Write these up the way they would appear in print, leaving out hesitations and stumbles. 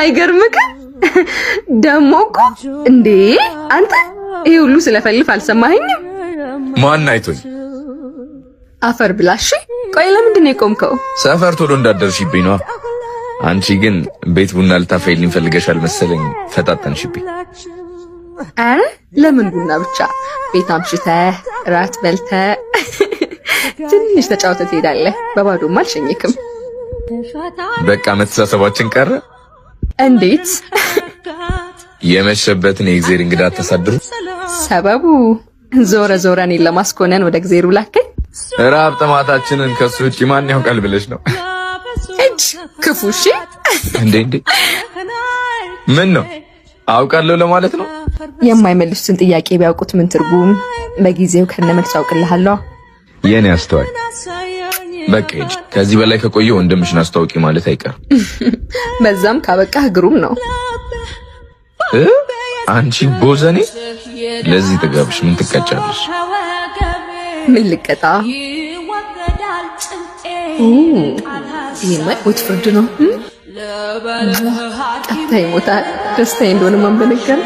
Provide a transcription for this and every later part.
አይገርምህ? ደሞ እኮ እንዴ አንተ ይሄ ሁሉ ስለፈልፍ አልሰማኸኝም? ማን አይቶኝ? አፈር ብላሽ። ቆይ ለምንድን ነው የቆምከው? ሰፈር ቶሎ እንዳትደርሺብኝ ነዋ። አንቺ ግን ቤት ቡና ልታፈይልኝ ፈልገሻል መሰለኝ፣ ፈጣጠንሽብኝ። ኧረ ለምን ቡና ብቻ? ቤት አምሽተህ እራት በልተህ ትንሽ ተጫውተህ ትሄዳለህ። በባዶም አልሸኝክም። በቃ መተሳሰባችን ቀረ። እንዴት? የመሸበትን የእግዜር እንግዳ አታሳድሩ። ሰበቡ ዞረ ዞረ እኔን ለማስኮነን ወደ እግዜሩ ላከኝ። ረሀብ ጥማታችንን ከሱ ውጭ ማን ያውቃል ብለሽ ነው እጅ ክፉ። እሺ እንዴ? እንዴ ምን ነው አውቃለሁ ለማለት ነው? የማይመልሱትን ጥያቄ ቢያውቁት ምን ትርጉም? በጊዜው ከነመልሱ አውቅልሃለሁ። የኔ አስተዋይ በቃ ሂጂ። ከዚህ በላይ ከቆየ ወንድምሽን አስተዋውቂ ማለት አይቀርም። በዛም ካበቃህ ግሩም ነው። አንቺ ቦዘኔ፣ ለዚህ ጥጋብሽ ምን ትቀጫለሽ? ምን ልቀጣ? ይሄማ ሞት ፍርድ ነው። ቀጥታ ይሞታል። ደስታዬ እንደሆነ ማን በነገረኝ?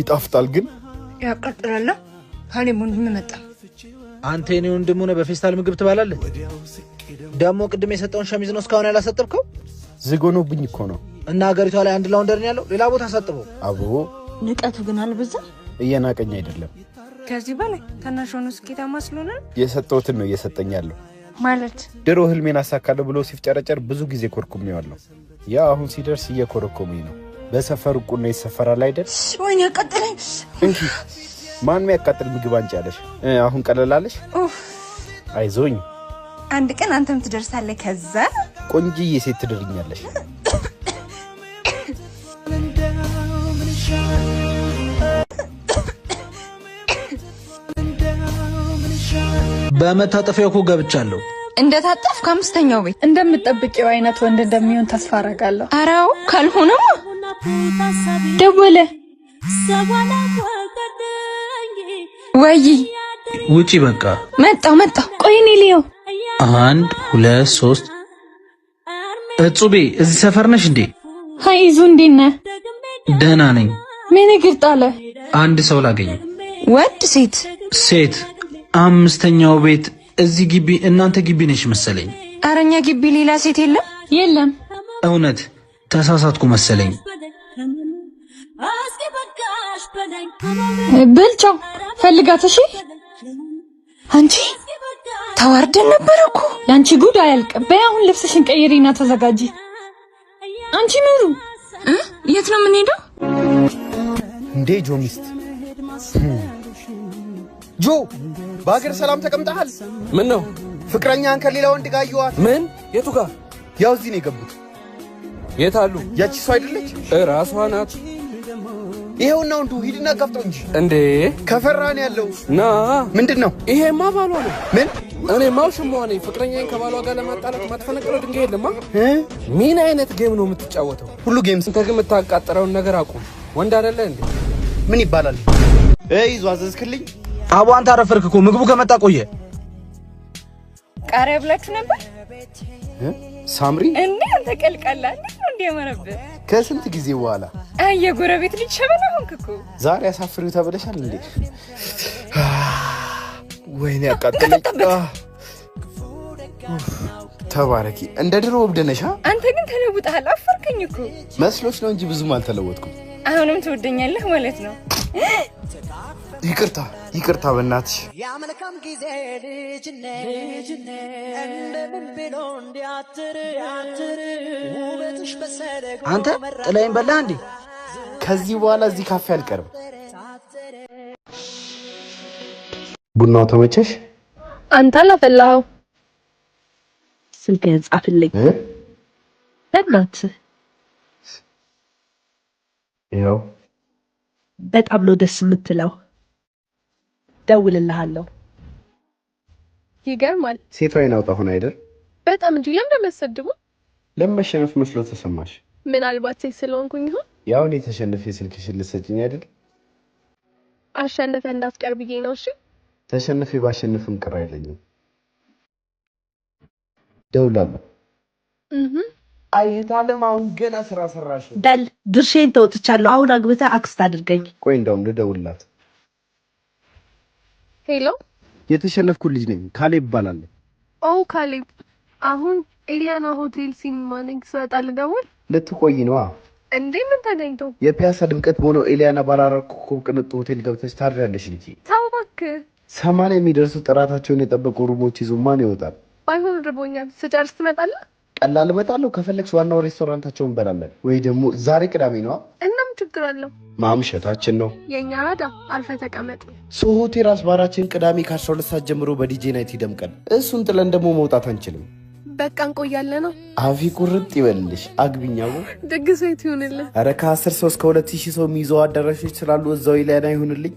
ይጣፍጣል ግን ያቃጥላል። ከእኔም ወንድም መጣ። አንተ የኔ ወንድም ሆነህ በፌስታል ምግብ ትበላለህ? ደግሞ ቅድም የሰጠውን ሸሚዝ ነው እስካሁን ያላሰጠብከው? ዝግ ሆኖብኝ እኮ ነው። እና ሀገሪቷ ላይ አንድ laundry ነው ያለው፣ ሌላ ቦታ አሳጥበው። አቦ ንቀቱ ግን አልበዛም? እየናቀኝ አይደለም። ከዚህ በላይ ታናሽ ሆኖ ስኬታማ ስለሆነ የሰጠሁትን ነው እየሰጠኝ ያለው። ማለት ድሮ ህልሜን አሳካለሁ ብሎ ሲፍጨረጨር ብዙ ጊዜ ኮርኩሜዋለሁ። ያ አሁን ሲደርስ እየኮረኮመኝ ነው። በሰፈሩ ቁና ይሰፈራል አይደል? ወይኔ ያቃጥለኝ። እንኪ ማን የሚያቃጥል ምግብ አንቺ ያለሽ? አሁን ቀለላለሽ። አይዞኝ፣ አንድ ቀን አንተም ትደርሳለህ። ከዛ ቆንጅዬ ሴት ትድርኛለሽ። በመታጠፊያው እኮ ገብቻለሁ። እንደታጠፍ ከአምስተኛው ቤት እንደምትጠብቂው አይነት ወንድ እንደሚሆን ተስፋ አደርጋለሁ። አራው ካልሆነማ ደወለ ወይ ውጪ በቃ መጣው መጣው። ቆይ እኔ ልየው። 1 2 3። እጹቤ እዚህ ሰፈር ነሽ እንዴ? Hi ይዙ እንዴት ነህ? ደህና ነኝ። ምን እግር ጣለ? አንድ ሰው ላገኝ። ወንድ ሴት? ሴት። አምስተኛው ቤት እዚህ ግቢ፣ እናንተ ግቢ ነሽ መሰለኝ። አረኛ ግቢ ሌላ ሴት የለም? የለም። እውነት ተሳሳትኩ መሰለኝ። በልቻው ፈልጋት። እሺ አንቺ ተዋርደን ነበር እኮ። የአንቺ ጉድ አያልቅም። በይ አሁን ልብስሽን ቀይሪና ተዘጋጂ። አንቺ ምሩ የት ነው የምንሄደው? እንዴ ጆ ሚስት ጆ፣ በሀገር ሰላም ተቀምጠሃል? ምን ነው ፍቅረኛህን ከሌላ ወንድ ጋር አየኋት። ምን? የቱ ጋር? ያው እዚህ ነው የገቡት። የት አሉ? ያቺ ሰው አይደለች? እራሷ ናት። ይኸውና ወንዱ ሂድና ጋፍጠው እንጂ። እንዴ ከፈራን ያለው ና። ምንድን ነው? ይሄማ ባሏ ነው። ምን? እኔማ ውሽማዋ ነኝ። ፍቅረኛዬን ከባሏ ጋር ለማጣላት ማትፈነቅለው ድንጋይ የለማ። ምን አይነት game ነው የምትጫወተው? ሁሉ game። አንተ ግን የምታቃጥረውን ነገር አቁም። ወንድ አይደለ እንዴ? ምን ይባላል? ይዞ አዘዝክልኝ። አቦ አንተ አረፈርክ እኮ ምግቡ ከመጣ ቆየ። ቃሪያ ብላችሁ ነበር ሳምሪ እንዴ? አንተ ቀልቀላ እንዴት ነው እንዲያመረብህ? ከስንት ጊዜ በኋላ። አይ የጎረቤት ልጅ ሸበላ ሆንክ እኮ። ዛሬ አሳፍሪው ተብለሻል እንዴ? ወይኔ ያቃጠለኝ። ተባረኪ። እንደ ድሮ እብድ ነሽ። አንተ ግን ተለውጠሃል። አፈርከኝ እኮ። መስሎች ነው እንጂ ብዙም አልተለወጥኩም። አሁንም ትወደኛለህ ማለት ነው? ይቅርታ ይቅርታ፣ በእናትሽ። አንተ ጥላዬን በላህ እንዴ? ከዚህ በኋላ እዚህ ካፌ አልቀርም። ቡናው ተመቸሽ? አንተ አላፈላኸው። ስልክህን ጻፍልኝ በእናትህ። ይኸው። በጣም ነው ደስ የምትለው። ደውልልሃለሁ። ይገርማል። ሴቷ አይን አውጣ ሆነ አይደል? በጣም እንጂ። ለምን እንደሚያሰድቡ? ለመሸነፍ መስሎ ተሰማሽ? ምናልባት ሴት ስለሆንኩኝ ይሆን? ያው እኔ ተሸንፌ ስልክሽን ልትሰጪኝ አይደል? አሸንፈ እንዳትቀር ብዬ ነው። እሺ ተሸንፌ ባሸንፍም ቅር አይለኝም። ደውላለሁ። አይታለም አሁን ገና ስራ ሰራሽ። በል ድርሼን ተወጥቻለሁ። አሁን አግብተህ አክስት አድርገኝ። ቆይ እንደውም ልደውልላት። Hello፣ የተሸነፍኩ ልጅ ነኝ። ካሌብ እባላለሁ። ኦ ካሌብ፣ አሁን ኤሊያና ሆቴል ሲኒማ ነኝ። ስወጣ ልደውል። ልትቆይ ነዋ። እንዴ ምን ተገኝቶ? የፒያሳ ድምቀት በሆነው ኤሊያና ባለ አራት ኮከብ ቅንጡ ሆቴል ገብተሽ ታድሪያለሽ እንጂ። ተው እባክህ። 80 የሚደርሱ ጥራታቸውን የጠበቁ room ኦች ይዞ ማን ይወጣል? ባይሆን ርቦኛል። ስጨርስ ትመጣለህ? ቀላል እመጣለሁ። ከፈለግሽ ዋናው ሬስቶራንታቸውን እንበላለን፣ ወይ ደግሞ ዛሬ ቅዳሜ ነዋ። እናም ችግር አለው? ማምሸታችን ነው። የእኛ ራዳ አርፈህ ተቀመጥ። ሶሆ ቴራስ ባራችን ቅዳሜ ከ12 ሰዓት ጀምሮ በ DJ night ይደምቃል። እሱን ጥለን ደግሞ መውጣት አንችልም። በቃ እንቆያለን ነው። አፊ ቁርጥ ይበልልሽ። አግቢኛው ድግስ የት ይሁንልህ? ኧረ ከ10 ሰው እስከ 2000 ሰው የሚይዘው አዳራሾች ስላሉ እዛው ኤሊያና ይሁንልኝ።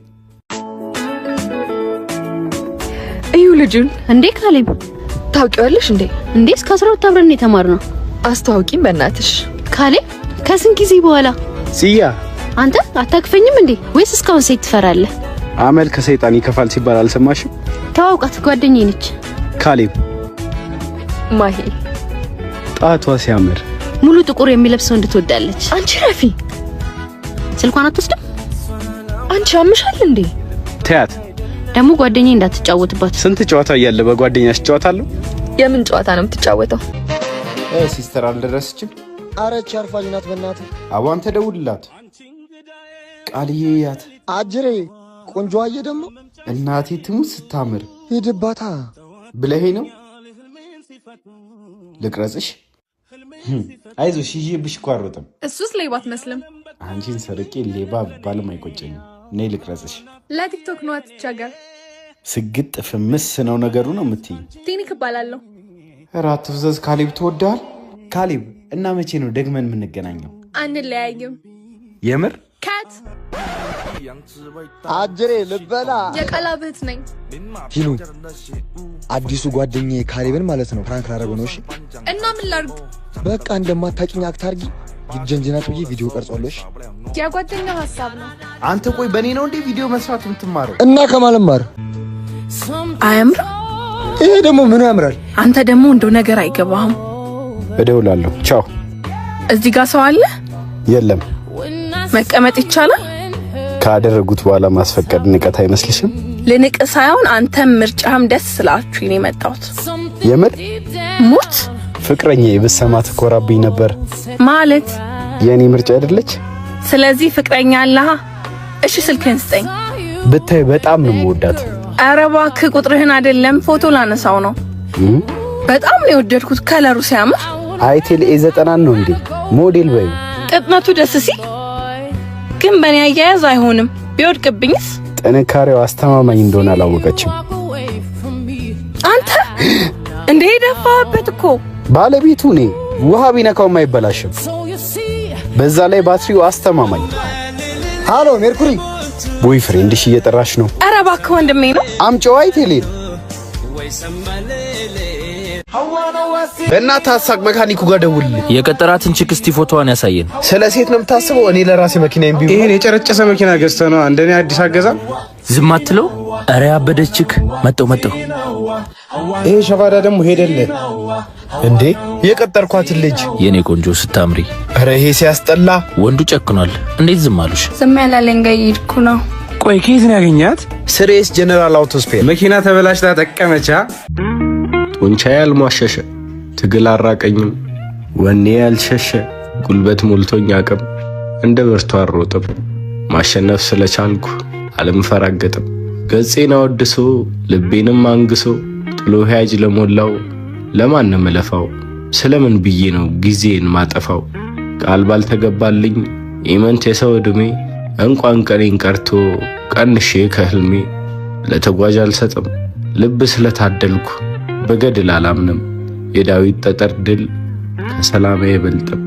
እዩ ልጁን። እንዴ ካሌብ ታውቂዋለሽ እንዴ? እንዴ እስከ 12 አብረን የተማርነው። አስተዋውቂም በእናትሽ። ካሌብ ከስንት ጊዜ በኋላ። ጽያ አንተ አታክፈኝም እንዴ ወይስ እስካሁን ሴት ትፈራለህ? አመል ከሰይጣን ይከፋል ሲባል አልሰማሽም? ተዋውቃት፣ ጓደኛዬ ነች። ካሌብ ማሂ ጣቷ ሲያምር። ሙሉ ጥቁር የሚለብሰው እንድትወዳለች። አንቺ ረፊ፣ ስልኳን አትወስድም? አንቺ አምሻል እንዴ? ተያት ደግሞ ጓደኛዬ እንዳትጫወትባት። ስንት ጨዋታ እያለ በጓደኛሽ ጨዋታለሁ። የምን ጨዋታ ነው የምትጫወተው? Sister አልደረሰችም። አረች አርፋጅ ናት። በእናትህ አቦ አንተ ደውልላት። ቃልዬ ያት አጅሬ ቆንጆ አየ ደግሞ እናቴ ትሙት ስታምር። ሂድባታ ብለሄ ነው ልቅረጽሽ። አይዞሽ ይዤብሽ እኮ አልሮጥም። እሱስ ሌባ አትመስልም። አንቺን ሰርቄ ሌባ ባልም አይቆጨኝም። ነይ ልቅረጽሽ። ለቲክቶክ ነው አትቸገር። ስግጥ ፍምስ ነው ነገሩ ነው የምትይኝ? ቲኒክ እባላለሁ። ኧረ አትፍዘዝ። ካሌብ ትወዳል። ካሌብ እና መቼ ነው ደግመን የምንገናኘው? አንለያይም። የምር ካት አጅሬ ልበላ። የቃላብ እህት ነኝ። ሂሉ አዲሱ ጓደኛዬ ካሌብን ማለት ነው prank ላደርገው ነው። እሺ እና ምን ላድርግ? በቃ እንደማታውቂኝ act አድርጊ። ጀንጅናት ብዬ ቪዲዮ ቀርጿለሁ። እሺ የጓደኛው ሀሳብ ነው። አንተ ቆይ በእኔ ነው እንዴ ቪዲዮ መስራት የምትማረው? እና ከማልማር አያምርም? ይሄ ደግሞ ምኑ ያምራል? አንተ ደግሞ እንደው ነገር አይገባህም። እደውላለሁ። ቻው። እዚህ ጋር ሰው አለ? የለም። መቀመጥ ይቻላል? ካደረጉት በኋላ ማስፈቀድ ንቀት አይመስልሽም? ልንቅ ሳይሆን አንተም ምርጫህም ደስ ስላችሁ ነው የመጣሁት። የምር ሙት ፍቅረኛዬ ብትሰማ ትኮራብኝ ነበር። ማለት የእኔ ምርጫ አይደለች? ስለዚህ ፍቅረኛ አለህ? እሺ ስልክህን ስጠኝ። ብታይ በጣም ነው የምወዳት። ኧረ እባክህ ቁጥርህን አይደለም ፎቶ ላነሳው ነው። በጣም ነው የወደድኩት። color ኡ ሲያምር። አይቴል A90 ነው እንዴ? ሞዴል በይ። ቅጥነቱ ደስ ሲል፣ ግን በእኔ አያያዝ አይሆንም። ቢወድቅብኝስ? ጥንካሬው አስተማማኝ እንደሆነ አላወቀችም። አንተ እንዴ ደፋህበት እኮ። ባለቤቱ እኔ። ውሃ ቢነካውም አይበላሽም። በዛ ላይ ባትሪው አስተማማኝ። ሃሎ ሜርኩሪ፣ boyfriend ሽ እየጠራሽ ነው። ኧረ እባክህ ወንድሜ ነው። አምጪው አይቴሌን። በእናትህ ሀሳብ መካኒኩ ጋር ደውልልኝ። የቀጠራትን chick እስቲ ፎቶዋን ያሳየን። ስለ ሴት ነው የምታስበው? እኔ ለራሴ መኪና ቢ ይሄን የጨረጨሰ መኪና ገዝተህ ነው እንደኔ አዲስ አገዛም። ዝም አትለው። ኧረ ያበደች chick መጣው መጣው። ይሄ ሸፋዳ ደግሞ ሄደልህ እንዴ? የቀጠርኳትን ልጅ የኔ ቆንጆ ስታምሪ። ኧረ ይሄ ሲያስጠላ። ወንዱ ጨክኗል። እንዴት ዝም አሉሽ? ዝም ያላለኝ ጋር እየሄድኩ ነው። ቆይ ከየት ነው ያገኛት? ስሬስ ጀነራል አውቶ ስፔር። መኪና ተበላሽታ ጠቀመቻ። ጡንቻዬ አልሟሸሸ፣ ትግል አራቀኝም፣ ወኔ ያልሸሸ፣ ጉልበት ሞልቶኝ አቅም እንደ ብርቱ አልሮጥም። ማሸነፍ ስለቻልኩ አልንፈራገጥም። ገጼን አወድሶ ልቤንም አንግሶ ጥሎ ሂያጅ ለሞላው ለማንም እለፋው። ስለምን ብዬ ነው ጊዜን ማጠፋው? ቃል ባልተገባልኝ ኢመንት የሰው ዕድሜ እንኳን ቀኔን ቀርቶ ቀንሼ ከህልሜ ለተጓዥ አልሰጥም። ልብ ስለታደልኩ በገድል አላምንም። የዳዊት ጠጠር ድል ከሰላም አይበልጥም።